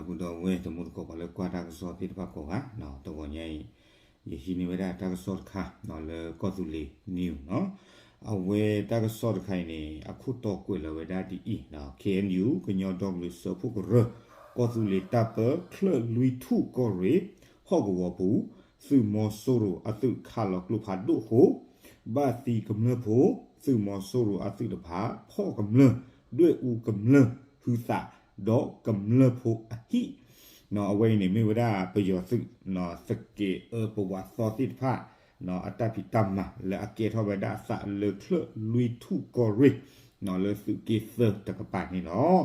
ဒီပုၢ်ဒီဝဲၢ် တံၤသကိး ပှၤလၢကွၢ်တၢ်ကစီၣ်သ့ၣ်တဖၣ်ကိးဂၤ, တဂီၤညါအံၤ ယဟံးန့ၢ်ဝဲဒၣ်တၢ်ကစီၣ်တခါ လၢကီၢ်သူလ့ၤ news နီၤ. အဝဲတၢ်ကစီၣ်တခါအံၤန့ၣ် အခိၣ်တီကွဲးလီၤဝဲဒၣ်ဒ်အံၤ, KNU ကညီဒီကလုာ်စၢဖှိၣ်ကရၢ ကီၢ်သူလ့ၤတၢ်ပၢ ချၢၣ်လွံၢ်ထူၣ်ကီၢ်ရ့ၣ် ဟီၣ်ကဝီၤပူၤ သုးမီၤစိရိၤအသုးခးလီၤကျိဖးဒိၣ်အဃိ ဘၣ်သံကမျၢၢ်ဖိ, သုးမီၤစိရိၤအသုးတဖၣ် ဖီၣ်ကမျၢၢ် ဒွဲၣ်အူကမျၢၢ်ဟုသး ဒီးကမျၢၢ်ဖိအဟံၣ်. အဝဲအံၤန့ၣ်မ့ၢ်ဝဲဒၣ်ပယီၤသုး သကဲးအၢပဝးသီသ့ၣ်တဖၣ် အတၢ်ဖံးတၢ်မၤလၢအကဲထီၣ်ဝဲဒၣ်အသးလၢချၢၣ်လွံၢ်ထူၣ်ကီၢ်ရ့ၣ် လၢသုးက့သၢတကပၤန့ၣ်လီၤ.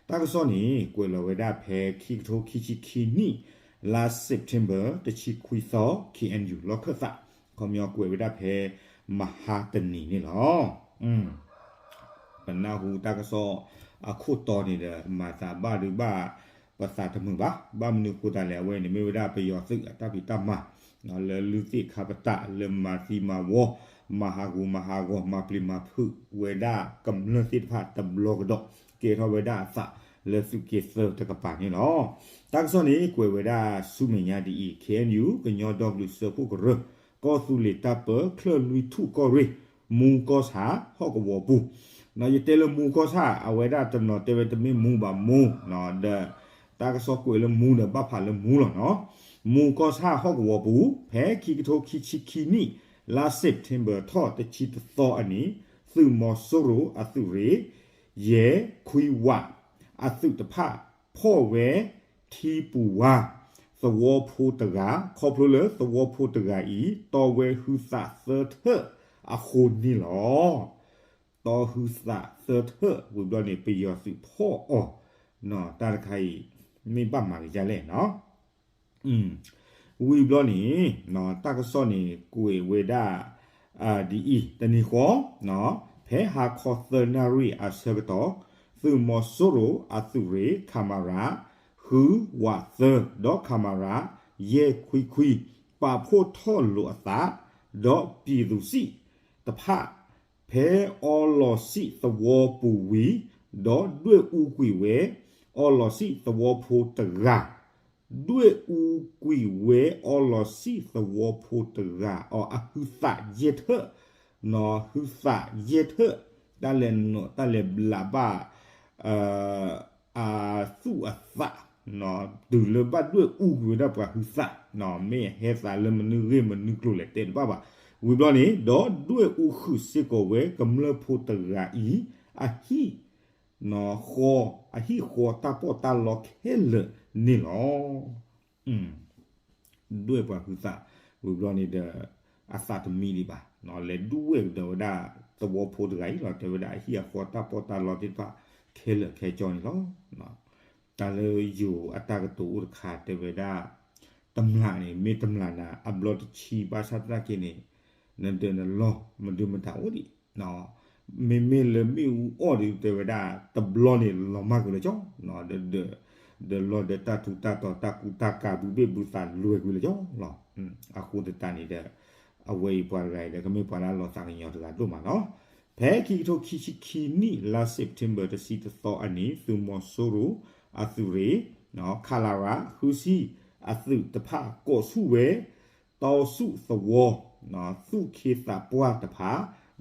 တၢ်ကစီၣ်န့ၣ် ကွဲးလီၤဝဲဒၣ်ဖဲခံကထိခံဆံခံနံၣ် လါ September တဆံခွံသီ KNU လီၢ်ခၢၣ်သး ခီပညီကွဲးဝဲဒၣ်ဖဲမဟါတနံၤန့ၣ်လီၤ. ပနၢ်ဟူတၢ်ကစီၣ်အခိၣ်တီန့ၣ်ဒီး မၤသးဘၣ်ဒုးဘၣ်ပသးတမုာ်ဘၣ်. ဘၣ်မနုၤအဃိသတးလဲၣ်, အဝဲန့ၣ်မ့ၢ်ဝဲဒၣ်ပယီၤသုးအတၢ်ဖံးတၢ်မၤ လၢလုၢ်သ့ၣ်ခါပတာ်လၢမၤသံမၤဝီ, မၤဟးဂူာ်မၤဟးဂီၤ မၤပျံၤမၤဖုးဝဲဒၣ်ကမျၢၢ်သ့ၣ်တဖၣ်တဘျီကဒီး ကဲထီၣ်ဝဲဒၣ်အသးလၢသုးက့သၢတကပၤန့ၣ်လီၤ. တၢ်ကစီၣ်န့ၣ် ကွဲးဝဲဒၣ်ဆူမဲာ်ညါဒ်အံၤ, KNU ကညီဒီကလုာ်စၢဖှိၣ်ကရၢ ကီၢ်သူလ့ၤတၢ်ပၢ ချၢၣ်လွံၢ်ထူၣ်ကီၢ်ရ့ၣ် မူကီၢ်ဆၣ် ဟီၣ်ကဝီၤပူၤ. ယတဲလၢမူကီၢ်ဆၣ် အဝဲဒၣ်တနီၤတဲဝဲတမ့ၢ်မူဘၣ်မူ ဒီး တၢ်ကစီၣ်ကွဲးလၢမူဒီးဘၣ်ဖးလၢမူလီၤနီၤ. မူကီၢ်ဆၣ်ဟီၣ်ကဝီၤပူၤ ဖဲခံကထိခံဆံခံနံၣ် လါ September ထီၣ်တဆံတသီအနံၤ သုးမီၤစိရိၤအသုးရ့ၣ် ယဲၢ်ခွံဝး အသုးတဖၣ် ဖီၣ်ဝဲထံပူၤဝါ သဝီဖိတဂၤ ခီဖျိလၢသဝီဖိတဂၤအံၤ တီဝဲဟုသးသၢထၢၣ်အဃိန့ၣ်လီၤ. တီဟုသးသၢထၢၣ်ဝံၤဘျီန့ၣ် ပယီၤသုးဖီၣ်အီၤ တၢ်တခါအံၤ မ့ၢ်ဘၣ်မၤကယါလဲၣ်နီၤ. ဝံၤဘျီန့ၣ် တၢ်ကစီၣ်န့ၣ်ကွဲးဝဲဒၣ် ဒ်အံၤ, တနံၤဃီ ဖဲဟါခီသၢနၣ်ရံၣ်အဆၢကတီၢ် သုးမီၤစိရိၤအသုးရ့ၣ် ခမရ ဃုဝးသၢ ဒီး ခမရ ယဲၢ်ခွံခွံ ပာ်ဖှိၣ်ထီၣ်လိာ်အသး ဒီးပံၤသူစံးတဖၣ် ဖဲအီလီၤစံးသဝီပူၤဝံၤ ဒီးဒွဲၣ်အူကွံာ်ဝဲ အီလီၤစံးသဝီဖိတဂၤ ဒွဲၣ်အူကွံာ်ဝဲအီလီၤစံးသဝီဖိတဂၤအီၤ အဟုသးယဲၢ်ထၢၣ်, နီၤ ဟုသးယဲၢ်ထၢၣ်, တၢ်လဲၤနီၤ တၢ်လဲၤဘျးဘၣ် အသူၣ်အသး တုၤလၢဘၣ်ဒွဲၣ်အူကွံာ်ဝဲဒၣ်ပှၤဟုသး, မ့ၢ်အဟဲသးလၢမနုၤဂ့ၢ်မနုၤကျိၤလဲၣ်တဲတဘၣ်ဘၣ်. ဝံၤဘျီန့ၣ် ဒီးဒွဲၣ်အူဃုာ်စ့ၢ်ကီးဝဲကမျၢၢ်ဖိတဂၤအံၤ အဟံၣ် ဃီ အဟံၣ်ဃီတၢ်ပီးတၢ်လီခဲလၢာ်န့ၣ်လီၤ. ဒွဲၣ်ပှၤဟုသး ဝံၤဘျီန့ၣ်ဒီး အသးတမံဒံးဘၣ်, လဲၤဒွဲၣ်ကဒီးဝဲဒၣ်သဝီဖိတဂၤအံၤလီၤ, တဲဝဲဒၣ်အဟံၣ်အဃီတၢ်ပီးတၢ်လီသ့ၣ်တဖၣ်ခဲလၢာ်ခဲကၠီန့ၣ်လီၤ. တၢ်လၢယိၤအတၢ်ကတိၤအိၣ်တခါတဲဝဲဒၣ် တမျၢ်န့ၣ် မ့ၢ်တမျၢ်နၤ အဘျီတဆံဘၣ်ဆၣ်သနာ်က့န့ၣ် နဒၢးနလီၢ်မဒုမတၤအိၣ်ဒံး မ့မ့ၢ်လၢမ့ၣ်အူအီၣ်ဒီးတဲဝဲဒၣ် တဘျီန့ၣ်လီၤမၢ်ကွံာ်လၢကၠီ, ဒီးလီၢ်ဒီးတၢ်ထူးတၢ်တီၤ တၢ်ကူတၢ်ကၤ ဘုဘ့ၣ်ဘုသးလွဲၤကွံာ်လၢကၠီလီၤ. အဃိသတးန့ၣ်ဒီး အဝဲအံၤပှၤတဂၤအံၤဒီး ကမ့ၢ်ပှၤလၢအလီၤသးကညီၤတဂၤဒိၣ်မးလီၤ. ဖဲခံကထိခံဆံခံနံၣ် လါ September တဆံတသီအနံၤ သုးမီၤစိရိၤအသုးရ့ၣ် ခလရ ဃုဆံ အသုးတဖၣ်ကိးဆူၣ်ဝဲ တီဆူၣ်သဝီ သူၣ်ခ့သးပှၢ်တဖၣ်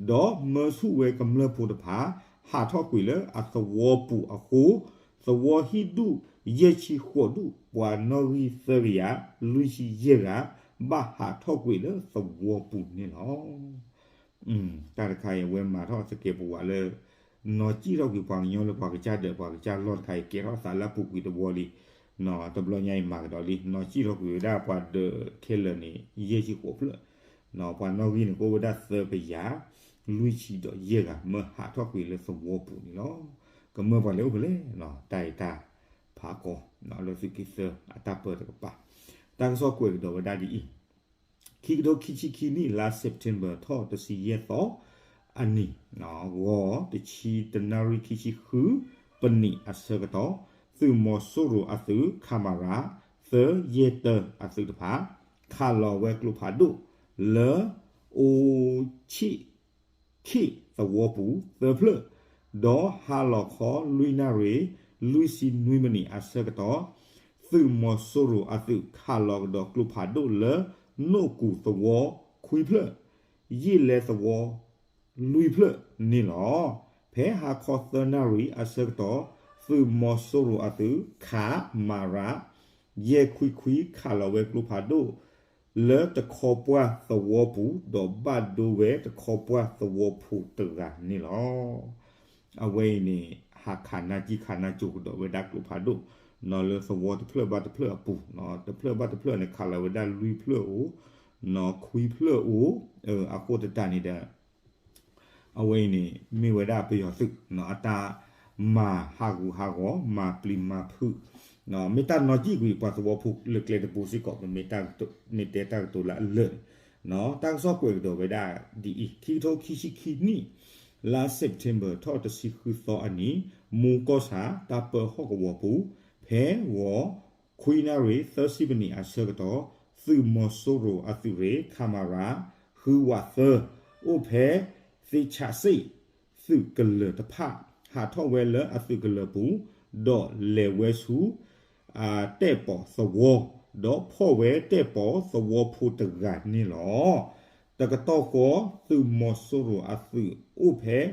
ဒီးမၢဆူၣ်ဝဲကမျၢၢ်ဖိတဖၣ် ဟးထီၣ်ကွံာ်လၢအသဝီပူၤအဃိ သဝီဟံၣ်ဒူၣ်ယဲၢ်ဆံဃိးဒူၣ် ပှၤနီၣ်ဂံၢ်သၢကယၤ လွံၢ်ဆံယဲၢ်ဂၤ ဘၣ်ဟးထီၣ်ကွံာ်လၢသဝီပူၤန့ၣ်လီၤ. တၢ်တခါအံၤ အဝဲမၤထီၣ်သကဲးပဝးလၢ နီၢ်စံၣ်ထီၣ်ကွံာ်ပှၤကညီလၢပှၤကစၢ်ဒၢးပှၤကစၢ်လီၢ်တခါအံၤ ကဲထီၣ်သးလၢအပူၤကွံာ်တဝီလံ. တဘျီညါအံၤမၤကဒီးလံ နီၢ်စံၣ်ထီၣ်ကွံာ်ဝဲဒၣ်ပှၤဒၢးခဲလၢာ်န့ၣ် ယဲၢ်ဆံဃိးဖျၢၣ်, ပှၤနီၣ်ဂံၢ်န့ၣ်ကအိၣ်ဝဲဒၣ်သၢကယၤ လွံၢ်ဆံဒီးယဲၢ်ဂၤ မၢဟးထီၣ်ကွံာ်လၢသဝီပူၤန့ၣ်လီၤ. ကမၢပှၤလဲၤအိၣ်ဖဲလဲၣ်, တၢ်အံၤတၢ်ဖးကီ လၢသုးက့သၢအတၢ်ပၢတကပၤ, တၢ်ကစီၣ်ကွဲးကဒီးဝဲဒၣ်ဒ်အံၤ, ခံကထိခံဆံခံနံၣ် လါ September ထီၣ်တဆံယဲၢ်သီအနံၤ, ဂီၤတဆံတနၣ်ရံၣ်ခံဆံဃုပနံးအဆၢကတီၢ်, သုးမီၤစိရိၤအသုး ခမရ သၢယဲၢ်တၢအသုးတဖၣ် ခးလီၤဝဲကျိဖးဒိၣ် လၢအိၣ်ဆံး ခ့ၣ်သဝီပူၤသၢဖျၢၣ်, ဒီးဟါလီၤခီလွံၢ်နၣ်ရံၣ် လွံၢ်ဆံနွံမံးနံးအဆၢကတီၢ်, သုးမီၤစိရိၤအသုးခးလီၤကဒီးကျိဖးဒိၣ်လၢ နိၣ်ကူၣ်သဝီခွံဖျၢၣ်, ယ့ၣ်လဲသဝီလွံၢ်ဖျၢၣ်န့ၣ်လီၤ. ဖဲဟါခီသၢနၣ်ရံၣ်အဆၢကတီၢ် သုးမီၤစိရိၤအသုး ခမရ ယဲၢ်ခွံခွံ ခးလီၤဝဲကျိဖးဒိၣ် လၢတခီပှၢ်သဝီပူၤ ဒီးဘၣ်ဒိဝဲတခီပှၢ်သဝီဖိတဂၤန့ၣ်လီၤ. အဝဲအံၤန့ၣ် ဟးခးနါကံၣ်ခးနါကိၤကဒီးဝဲဒၣ်ကျိဖးဒိၣ် လၢသဝီတဖျၢၣ်ဘၣ်တဖျၢၣ်အပူၤ, တဖျၢၣ်ဘၣ်တဖျၢၣ်န့ၣ် ခးလီၤဝဲဒၣ်လွံၢ်ဖျၢၣ်အိၣ်, ခွံဖျၢၣ်အိၣ်, အဃိသတးန့ၣ်ဒီး အဝဲအံၤန့ၣ် မ့ၢ်ဝဲဒၣ်ပယီၤသုး အတၢ်မၤဟးဂူာ်ဟးဂီၤ မၤပျံၤမၤဖုး, မ့ၢ်တၢ်နီၣ်ကံၣ်ကွံာ်ပှၤသဝီဖိလၢကျဲတဘိစ့ၢ်ကီး ပမ့ၢ်တဲတၢ်ကတိၤလၢအလၢာ်န့ၣ်, တၢ်ကစီၣ်ကွဲးကဒီးဝဲဒၣ်ဒ်အံၤ, ခံကထိခံဆံခံနံၣ် လါ September ထီၣ်တဆံဃုသီအနံၤ, မူကီၢ်ဆၣ် တၢ်ပၢဟီၣ်ကဝီၤပူၤ, ဖဲဂီၤ ခွံနၣ်ရံၣ်သၢဆံမံးနံးအဆၢကတီၢ်, သုးမီၤစိရိၤအသုးရ့ၣ် ခမရ ဃုဝးသၢ အိၣ်ဖဲ သ့ၣ်ဆးစ့ၣ် သုးကလၢၤတဖၣ် ဟးထီၣ်ဝဲလၢအသုးကလၢၤပူၤ, ဒီးလဲၤဝဲဆူ တဲၣ်ပီၤသဝီ, ဒီးဖီၣ်ဝဲတဲၣ်ပီၤသဝီဖိတဂၤန့ၣ်လီၤ. တကတီၢ်ဃီ သုးမီၤစိရိၤအသုးအိၣ်ဖဲ သ့ၣ်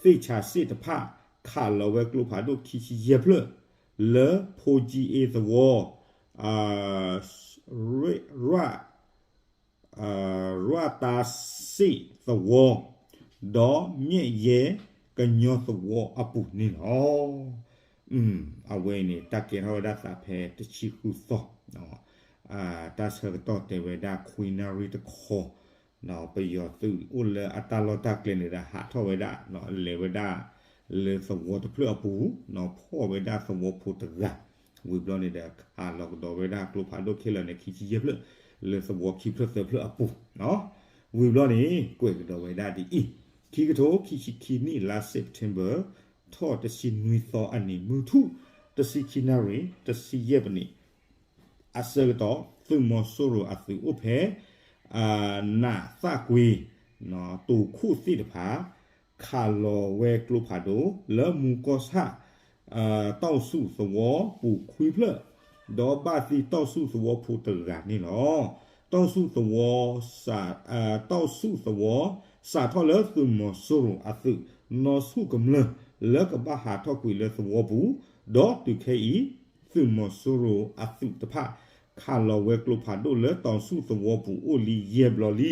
ဆးစ့ၣ်တဖၣ် ခးလီၤဝဲကျိဖးဒိၣ်ခံဆံယဲၢ်ဖျၢၣ် လၢ ဖိကံအ့ သဝီ, ရ ရၣ်တၢ်စ့ၣ်သဝီ, ဒီးမၠဲၣ်ယဲၢ်ကညီသဝီအပူၤန့ၣ်လီၤ. အဝဲအံၤန့ၣ် တၢ်ကဲထီၣ်ဝဲဒၣ်သးဖဲတဆံဃုသီ, တၢ်ဆၢကတီၢ်တဲဝဲဒၣ်ခွံနၣ်ရံၣ်တခီ ပယီၤသုးအိၣ်လၢအတၢ်လီၢ်တၢ်ကျဲန့ၣ်ဒီး ဟးထီၣ်ဝဲဒၣ် လဲၤဝဲဒၣ် လၢသဝီတဖျၢၣ်အပူၤ, ဖီၣ်ဝဲဒၣ်သဝီဖိတဂၤ, ဝံၤဘျီန့ၣ်ဒီး ခးလီၤကဒီးဝဲဒၣ်ကျိဖးဒိၣ်ခဲလၢာ်န့ၣ် ခံဆံယဲၢ်ဖျၢၣ် လၢသဝီခံဖျၢၣ်သၢဖျၢၣ်အပူၤ, ဝံၤဘျီန့ၣ် ကွဲးကဒီးဝဲဒၣ်ဒ်အံၤ, ခံကထိခံဆံခံနံၣ် လါ September ထီၣ်တဆံနွံသီအနံၤ မုၢ်ထူၣ် တဆံခံနၣ်ရံၣ် တဆံယဲၢ်မံးနံး အဆၢကတီၢ် သုးမီၤစိရိၤအသုးအိၣ်ဖဲ နးသၣ်ကွ့ တိၤခိၣ်သ့ၣ်တဖၣ် ခးလီၤဝဲကျိဖးဒိၣ် လၢမူကီၢ်ဆၣ် တီၣ်ဆူၣ်သဝီပူၤခွံဖျၢၣ်, ဒီးဘၣ်သံတီၣ်ဆူၣ်သဝီဖိတဂၤန့ၣ်လီၤ. တီၣ်ဆူၣ်သဝီ တီၣ်ဆူၣ်သဝီ စးထီၣ်လၢသုးမီၤစိရိၤအသုး နီၢ်ဆူၣ်ကမျၢၢ် လၢကဘၣ်ဟးထီၣ်ကွံာ်လၢသဝီပူၤ, ဒီးတုၤခဲအံၤ သုးမီၤစိရိၤအသုးတဖၣ် ခးလီၤဝဲကျိဖးဒိၣ်လၢတီၤဆူၣ်သဝီပူၤအိၣ်လံယဲၢ်ဘျီ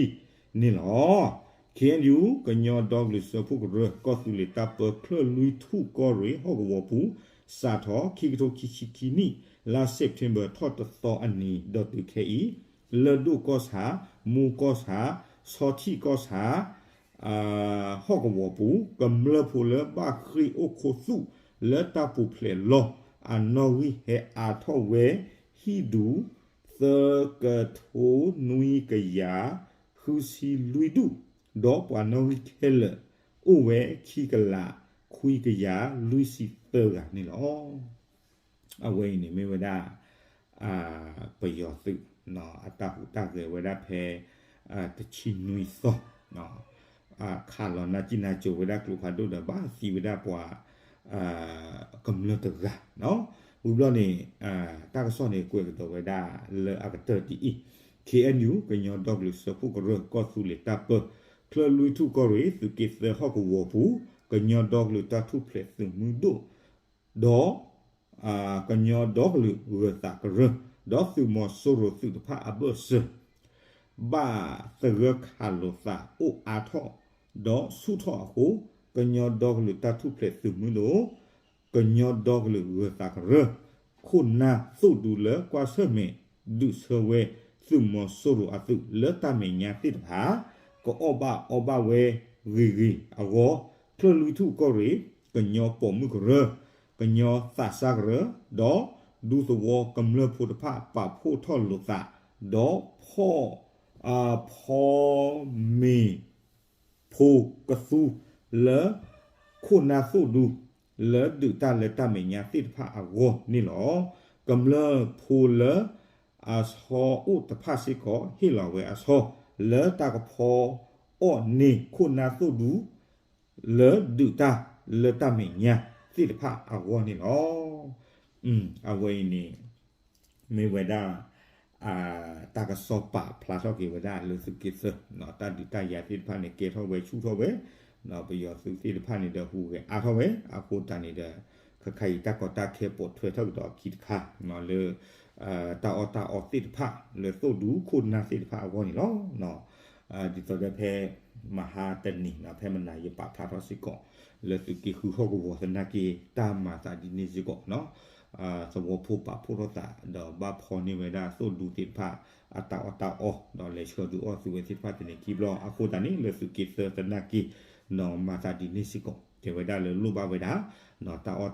လံန့ၣ်လီၤ. ခ့ၣ်အဲၣ်ယူၣ် ကညီဒီကလုာ်စၢဖှိၣ်ကရၢ ကီၢ်သူလ့ၤတၢ်ပၢ ချၢၣ်လွံၢ်ထူၣ်ကီၢ်ရ့ၣ်ဟီၣ်ကဝီၤပူၤ စးထီၣ် ခံကထိခံဆံခံနံၣ် လါ September ထီၣ်တသီအနံၤ ဒီးတုၤခဲအံၤ လၢၢ်ဒိၣ်ကီၢ်ဆၣ်, မူကီၢ်ဆၣ်, ဆီထံၣ်ကီၢ်ဆၣ် ဟီၣ်ကဝီၤပူၤ ကမျၢၢ်ဖိလၢဘၣ်ဃ့ၢ်အိၣ်ခူသူၣ်လၢတၢ်ပူၤဖျဲးလီၢ် အနီၣ်ဂံၢ်ဟဲအါထီၣ်ဝဲ ဟံၣ်ဒူ သၢကထိနွံကယၤ ဃုဆံလွံၢ်ဒူၣ်, ဒီးပှၤနီၣ်ဂံၢ်ခဲလၢာ် အိၣ်ဝဲခံကလး ခွံကယၤလွံၢ်ဆံသၢဂၤန့ၣ်လီၤ. အဝဲအံၤန့ၣ်မ့ၢ်ဝဲဒၣ် ပယီၤသုး အတၢ်ဟူးတၢ်ဂဲၤဝဲဒၣ်ဖဲ တဆံနွံသီ ခးလီၤနၢ်ကံၣ်နၢ်ကိၤဝဲဒၣ်ကျိဖးဒိၣ်ဒီး ဘၣ်သံဝဲဒၣ်ပှၤ ကမျၢၢ်တဂၤ, ဝံၤဘျီန့ၣ် တၢ်ကစီၣ်န့ၣ်ကွဲးကဒီးဝဲဒၣ်လၢအကတၢၢ်ဒ်အံၤ, ခ့ၣ်အဲၣ်ယူၣ် ကညီဒီကလုာ်စၢဖှိၣ်ကရၢ ကီၢ်သူလ့ၤတၢ်ပၢ ချၢၣ်လွံၢ်ထူၣ်ကီၢ်ရ့ၣ် သုးက့သၢဟီၣ်ကဝီၤပူၤ ကညီဒီကလုာ်တၢ်ထူၣ်ဖျဲးသုးမုၢ်ဒိၣ် ဒီး ကညီဒီကလုာ်ဂၢၤသးကရၢ ဒီးသုးမီၤစိရိၤသုးတဖၣ်အဘၢၣ်စၢၤ ဘၣ်သဂၢၢ်ခးလိာ်သးအိၣ်အါထီၣ် ဒီးဆူၣ်ထီၣ်အဃိ ကညီဒီကလုာ်တၢ်ထူၣ်ဖျဲးသုးမုၢ်ဒိၣ် ကညီဒီကလုာ်ဂၢၤသးကရၢ ခိၣ်နၢ်သိၣ်ဒူလၢကွၢ်ဆၢၣ်မဲာ် ဒုးဆၢဝဲ သုးမီၤစိရိၤအသုးလၢတၢ်မဲာ်ညါသ့ၣ်တဖၣ် ကအီၣ်ဘၣ်အီဘၣ်ဝဲဂ့ၤဂ့ၤအဂီၢ် ချၢၣ်လွံၢ်ထူၣ်ကီၢ်ရ့ၣ် ကညီပိာ်မုၣ်ကရၢ ကညီသးစၢ်ကရၢ ဒီးဒူသဝီကမျၢၢ်ဖိတဖၣ်ပာ်ဖှိၣ်ထီၣ်လိာ်သး ဒီးဖီၣ် ဖီမ့ၤ ဖိကသူလၢ ခိၣ်နၢ်သိၣ်ဒူ လၢဒုးတၢ်လၢတၢ်မဲာ်ညါသ့ၣ်တဖၣ်အဂီၢ်န့ၣ်လီၤ. ကမျၢၢ်ဖိလၢအဆီအိၣ်တဖၣ်စ့ၢ်ကီး ဟ့ၣ်လီၤဝဲအဆီ လၢတၢ်ကဖီအီၣ်န့ၢ်ခိၣ်နၢ်သိၣ်ဒူ လၢဒုးတၢ်လၢတၢ်မဲာ်ညါသ့ၣ်တဖၣ်အဂီၢ်န့ၣ်လီၤ. အဝဲအံၤန့ၣ် မ့ၢ်ဝဲဒၣ် တၢ်ကစီၣ်ပာ်ဖျါထီၣ်က့ၤဝဲဒၣ်လၢသုးက့သၢ တၢ်ဒုးတၢ်ယၤသ့ၣ်တဖၣ်န့ၣ် ကဲထီၣ်ဝဲဆူၣ်ထီၣ်ဝဲ, ပယီၤသုးသ့ၣ်တဖၣ်န့ၣ်ဒီး ဟူးဂဲၤအါထီၣ်ဝဲ, အဃိသတးန့ၣ်ဒီး ခဲခါအံၤတၢ်ကီတၢ်ခဲပိာ်ထွဲထီၣ်ကဒီးအခံတခါ လၢ တၢ်အီၣ်တၢ်အီသ့ၣ်တဖၣ် လၢသိၣ်ဒူခိၣ်နၢ်သ့ၣ်တဖၣ်အဂီၢ်န့ၣ်လီၤ. ဒ်သိးဒီးဖဲ မဟါတနံၤ ဖဲမနၤယပာ်ဖျါထီၣ်စ့ၢ်ကီး လၢသုးက့ဃုဟီၣ်ကဝီၤသနာ်က့ တၢ်မၤသးဒ်န့ၣ်စ့ၢ်ကီး သဝီဖိပာ်ဖှိၣ်ထီၣ်သး ဒီးဘၣ်ဖီၣ်န့ၢ်ဝဲဒၣ်သိၣ်ဒူသ့ၣ်တဖၣ် အတၢ်အီၣ်တၢ်အီ ဒီးလဲၤဆှၢဒုးအီၣ်သုးဝဲသ့ၣ်တဖၣ်သန့ၤခံဘျီ အဃိသတးန့ၣ် လၢသုးက့သၢသနာ်က့ မၤသးဒ်န့ၣ်စ့ၢ်ကီး တဲဝဲဒၣ်လၢ လိၣ်ဘၣ်ဝဲဒၣ် တၢ်အီၣ်တၢ်အီ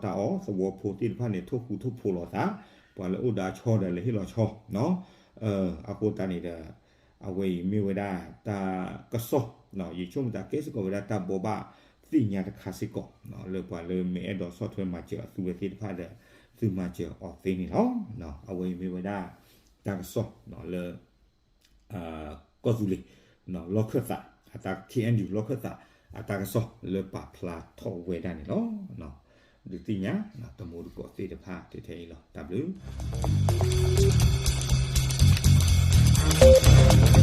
သဝီဖိသ့ၣ်တဖၣ်န့ၣ် ထိၣ်ဃူထိၣ်ဖိးလိာ်သး, ပှၤလၢအိၣ်ဒီးအဆီဒီးလဲၤဟ့ၣ်လီၤဆီ အဃိသတးန့ၣ်ဒီး အဝဲအံၤမ့ၢ်ဝဲဒၣ်တၢ်ကစီၣ် ယဆိကမိၣ်သးကဲစ့ၢ်ကီးဝဲဒၣ်တၢ်ဘိးဘၣ်သ့ၣ်ညါတခါစ့ၢ်ကီး လၢပှၤလၢမ့ၢ်အဲၣ်ဒိးဆီၣ်ထွဲမၤစၢၤအသုးဝဲသ့ၣ်တဖၣ်ဒီး သုမၤစၢၤအီၤသ့န့ၣ်လီၤ. အဝဲအံၤမ့ၢ်ဝဲဒၣ် တၢ်ကစီၣ်လၢ ကီၢ်သူလ့ၤ လီၢ်ခၢၣ်သး အတၢ် K N U လီၢ်ခၢၣ်သး အတၢ်ကစီၣ်လၢပာ်ဖျါထီၣ်ဝဲဒၣ်န့ၣ်လီၤ. ဒုးသ့ၣ်ညါ တမူတကိးသ့ၣ်တဖၣ်ထဲထဲအံၤလီၤ. တၢ်ဘျုး